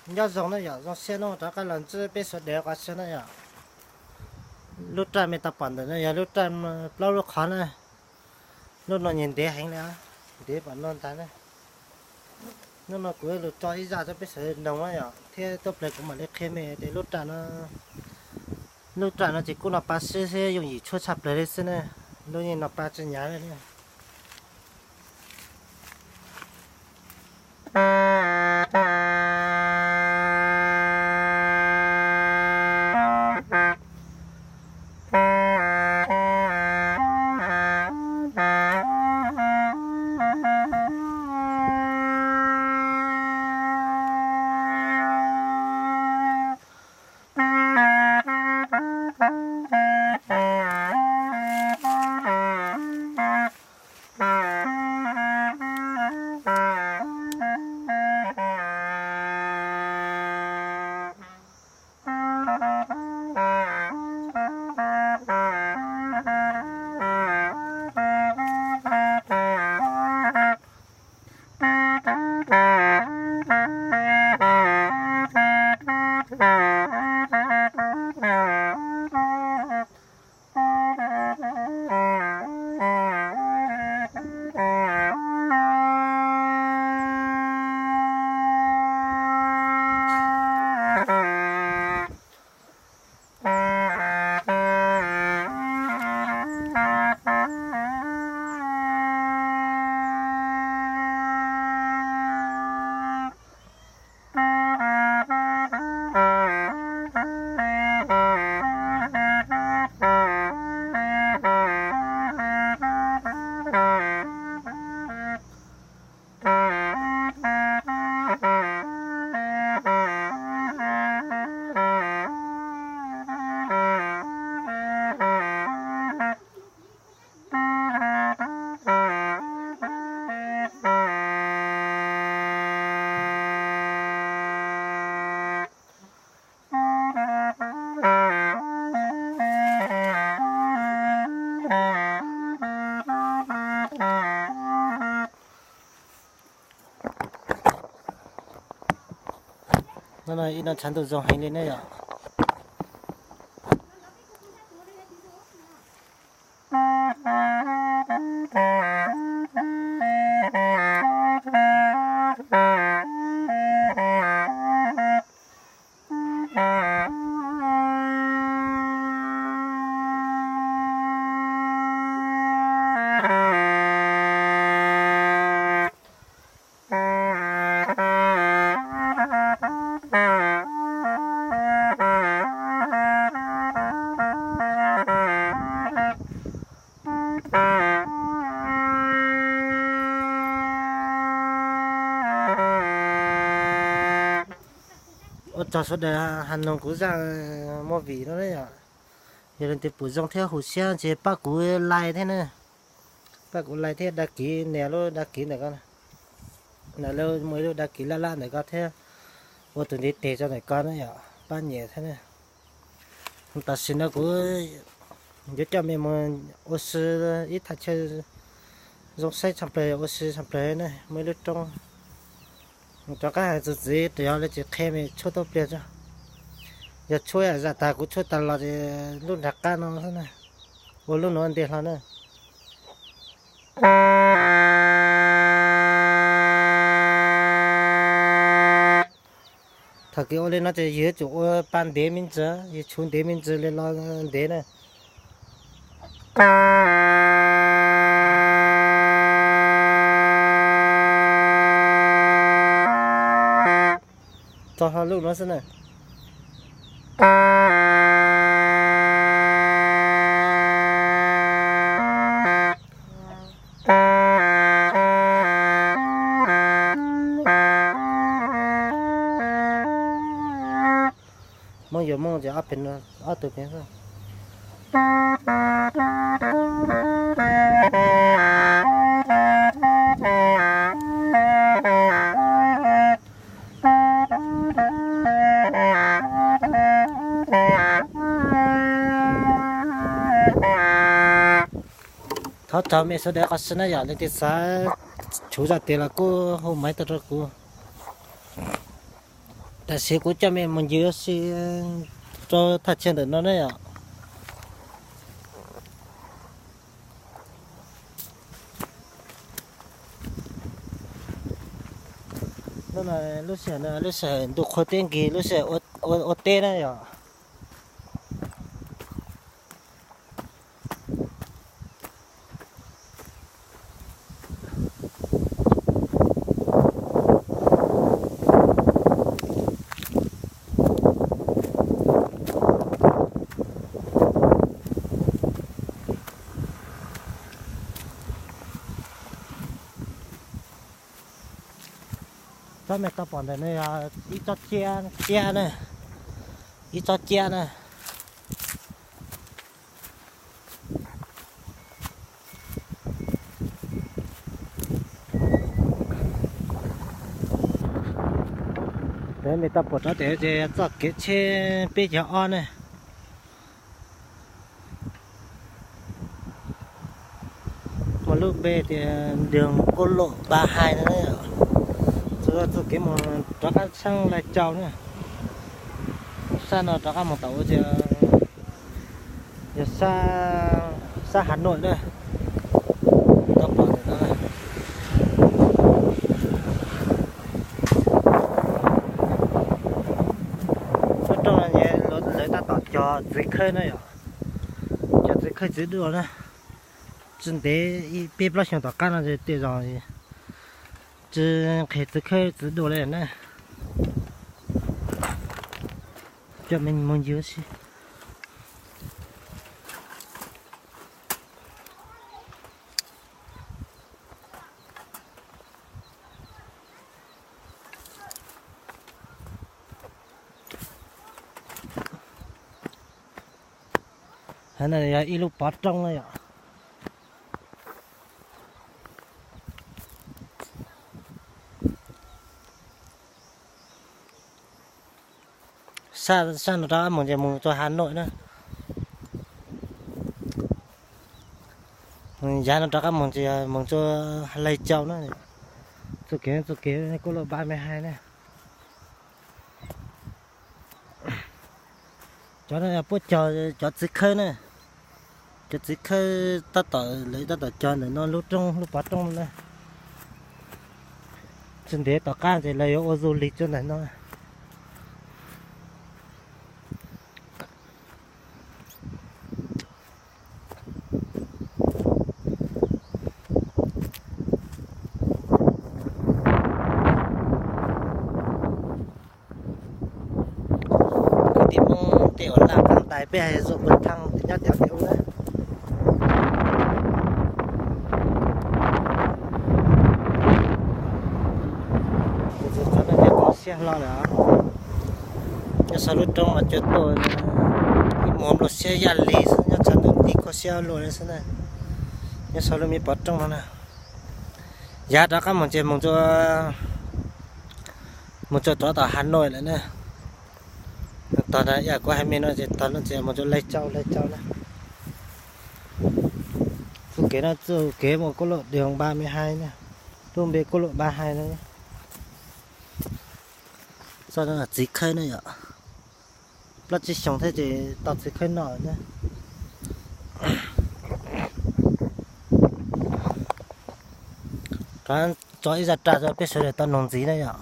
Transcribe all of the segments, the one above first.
Nyob zoo na yom, zoo siab hnub no rov qab los ntsib peb sawv daws qhov saib na yom. Lub raj mej tau pom ntawm no yog lub raj plaub lub qhov na. Lub no nyias ntev heev li, ntev pom no ntag na. Hnub no kuv yuav lug tso ib zaj rau peb sawv daws noog na yom, thiab tuaj plaws kuv mam li qhia mej tias lub raj no, lub raj no ces kuj noj pa sib thiab yooj yim tshuaj tshaj plaws li xwb na. Lub yeej noj pa tsi nyav li na. Hnub no ib no tshav ntuj zoo heev li ne yom. Ua tsaug sawv daws has noog kuv zaj movie no na yom. Yog leej twg pum zoo thiab hum siab ces pab kuv like thiab na. Pab kuv like thiab đăng ký, nias lub đăng ký ntawm ko. Ntawm lub, muaj ib lub đăng ký laj laj ntawm ko thiab, ua tus ntiv tes rau ntawm ko na yom, pab nias thiab na. Tam sim no kuv yuav coj mej mus ua si ib thaj chaw zoo saib tshaj plaws, ua si tshaj plaws na, muaj ib lub roob. Rov qab hais txuas ntxiv, yog li ces qhia mej tshuab tauj pliag tso. Yog tshuab zam tag kuv tshuab tas los ces lub nram qab no xwb na, ua lub nuav nte hlo na. Thaum kws ua li no ces yus yuav tsum ua pa ntev me ntsis, yus tshuab ntev me ntsis li los ntev na. Tso hlo lub nuav xwb na. Hmoob yuav Hmoob ces ob pem no, ob tug pem xwb. Thov tsaug mej sawv daws qhov saib na yom, leej twg xav tshuv zaj twg los kuj hu maiv tau rau kuv. Tam sim kuv coj mej mus ncig ua si rau thaj chaw ntawm no ne yom. Lub sij hawm no lub sij hawm ntuj qhua teb nkig, lub sij hawm ua teb na yom. Tsob mej tau pom ntawm no yog ib tsob ciab, ciab na, ib tsob ciab na. Ntawd mej tau pom rov tes ces txoj kev tsheb peb caug ob ne. Muaj lub npe tias đường quốc lộ ba hai no. Txoj kev mus rov qab sab Lai Châu na. Sab no rov qab mus tom ua tias yog sab Hà Nội na. Tau pom ntawm no. Lub rooj no lawv tab tom cog txiv khawb na yom. Cog txiv khawb txiv duaj na. Tsis ntev ib peb plaub xyoos tom qab no tej zaum tsis nqhis txiv khawb txiv duaj li na. Coj mej mus ncig ua si. Hov no yog ib lub pov rooj na yom. Sab no rov qab mus ces mus rau Hà Nội na. Yav no rov qab mus ces mus rau Lai Châu na. Txoj kev, txoj kev quốc lộ ba mươi hai na. Cov no yog puab cog cov txiv khawb na. Cov txiv khawb tab tom, lawv tab tom cog ntawm no lub rooj, lub pov rooj no na. Tsis ntev tom qab ces lawv yuav ua du lịch rau ntawm no. Kwv tij Hmoob tej uas laj qab ntais peb hais zoo pes thaj nyob tiav tiav ub na. Kuv txog no ces qhov siab hlo lawm. Nyob saum lub roob mas cuag tuaj ib muag nplooj siab yaj li xwb, nyob tshav ntuj nti kho siab luaj li xwb na. Nyob saum lub me pov rooj no na. Yav rov qab mus ces mus rau, mus rau rov tom Hà Nội lawm na. Tog na, yam kuv hais mej no ces tog no ces mus rau Lai Châu, Lai Châu na. Txoj kev no txoj kev mus quốc lộ đường ba mươi hai na. Lub npe quốc lộ ba hai na. Txoj no txiv khawb na yom. Plaub tsib xyoos thiab ces tau txiv khawb no na. Rov tso ib zaj raj rau peb sawv daws tau noog ntxiv na yom.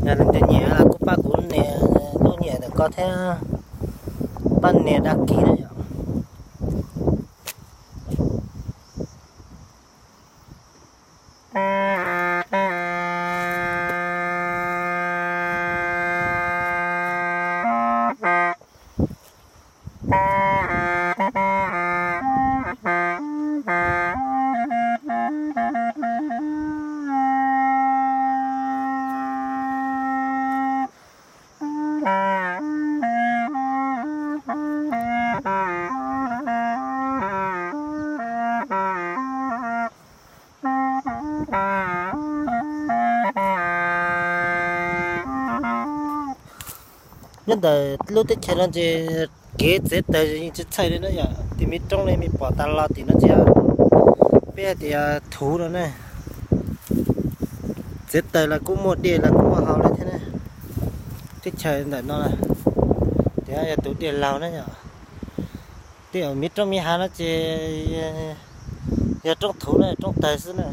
Yog leej twg nyiam los kuj pab kuv nias lub nyiam ntawm ko thiab, pab nias đăng ký na yom. Nyob ntawm lub teb chaws no ces kev txiav taws yeej tsis txhawj li na yom, tej me roob li mej pom tas los tim no tsis yog Peb hais tias thuv no ne, txiav taws los kuj muaj dej los kuj muaj haus li thiab ne. Teb chaws ntawm no tias yog tus dej laug na yom. Tej miv roob miv hav no ces yog roob thuv na, roob taws xwb na.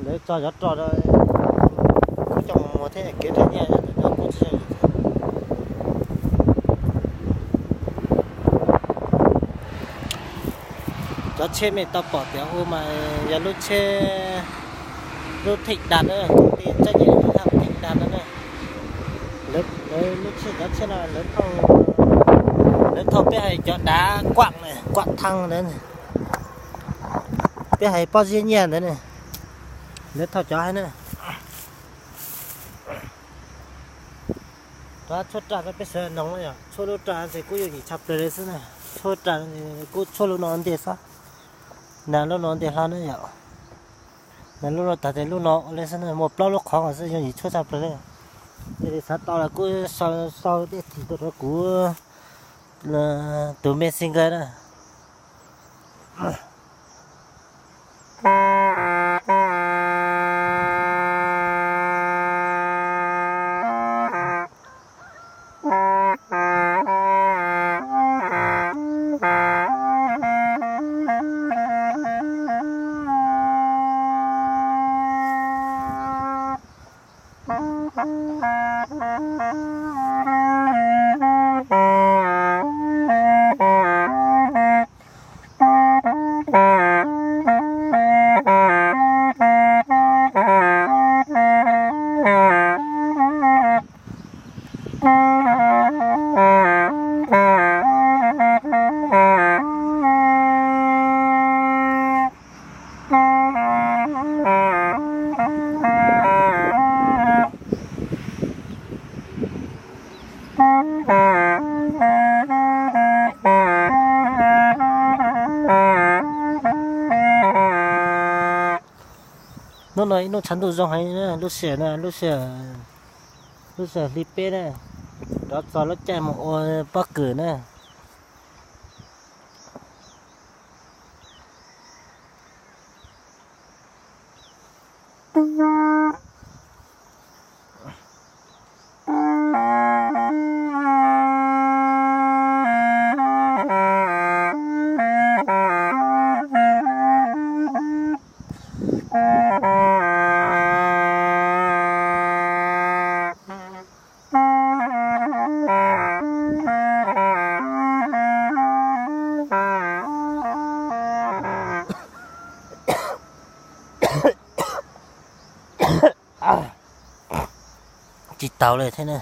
Lawv tso cov roj, kuj coj mus muag thiab kev rau nyiaj. Cov tsheb mej tau pom tias ua mas yog lub tsheb, lub theej das na, koom ti tseeb yog lub theej das no na. Lub tsheb, cov tsheb no lawv thauj peb hais cov dav kuam, kuam thaj ntawd, peb hais pob zeb nyiaj ntawd ne. Lawv thauj cov hais na. Tshuab raj no peb sawv noog yog tshuab lub raj ces kuj yooj yim tshaj plaws li xwb na. Tshuab raj kuj tshuab lub no ntej xwb, na lub no ntej hlo na yom. Na lub no tag ces lub no ua li xwb na, muaj plaub lub qhov xwb, yooj yim tshuab tshaj plaws li. Yog li xav tau los kuj sau, sau tej thim tuaj rau kuv tus Messenger na. Hnub no ib hnub tshav ntuj zoo heev, lub sij hawm, lub sij hawm hli peb na, rov txog lub caij mus ua pob kws na. Tsis taus li thiab na.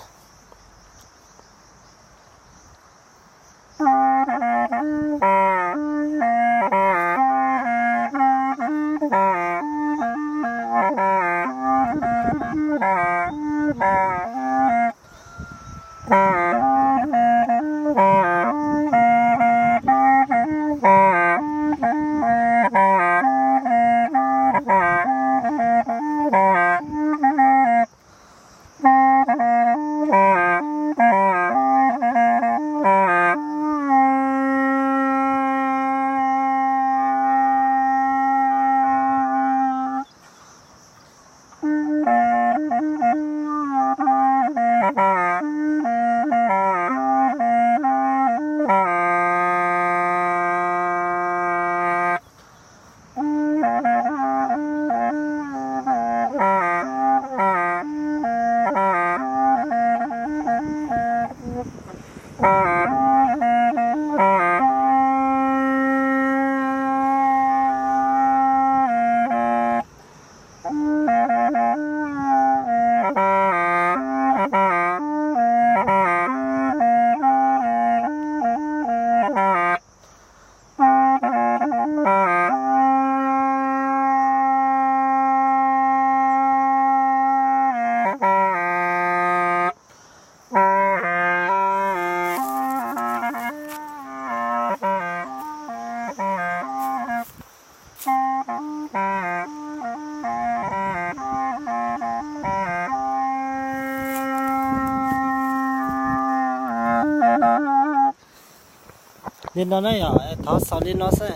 Li no na yom, thov xaus li no xwb.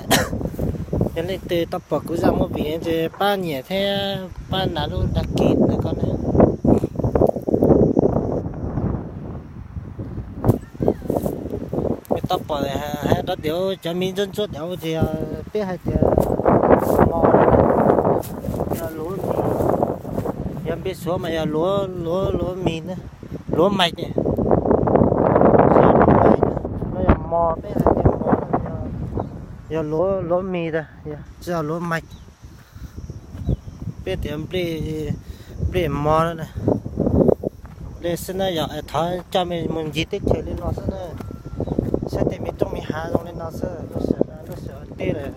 Yog leej twg tau pom kuv zaj movie ces pab nyiam thiab pab nias lub đăng ký ntawm ko na. Tau pom hais rau tias cov mis ntsuab ntsuab tias ces yog peb hais tias mos, yog luav mis, yog npe Suav mas yog luav, luav, luav mis, luav mạch, no yog mos, peb hais tias mos, yog luav mis ntag, tsis yog luav mạch. Peb tias nplej mos na, nplej xwb na yog. Thov coj mej mus ncig teb chaws li no xwb na, saib tej me roob me hav zoo li no xwb, lub sij hawm ua teb lawm,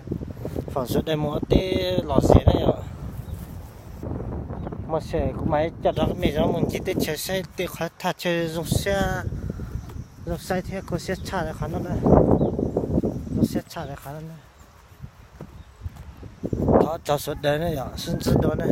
foom sawv daws mus ua teb lom zem na yom. Muaj sij kuv mam coj rau mej mus ncig teb chaws saib tej qhov thaj chaw zoo siab, zoo saib thiab kho siab tshaj li qhov no na, zoo siab tshaj li qhov no na. Thov tsaug sawv daws na yom, sib ntsib dua na.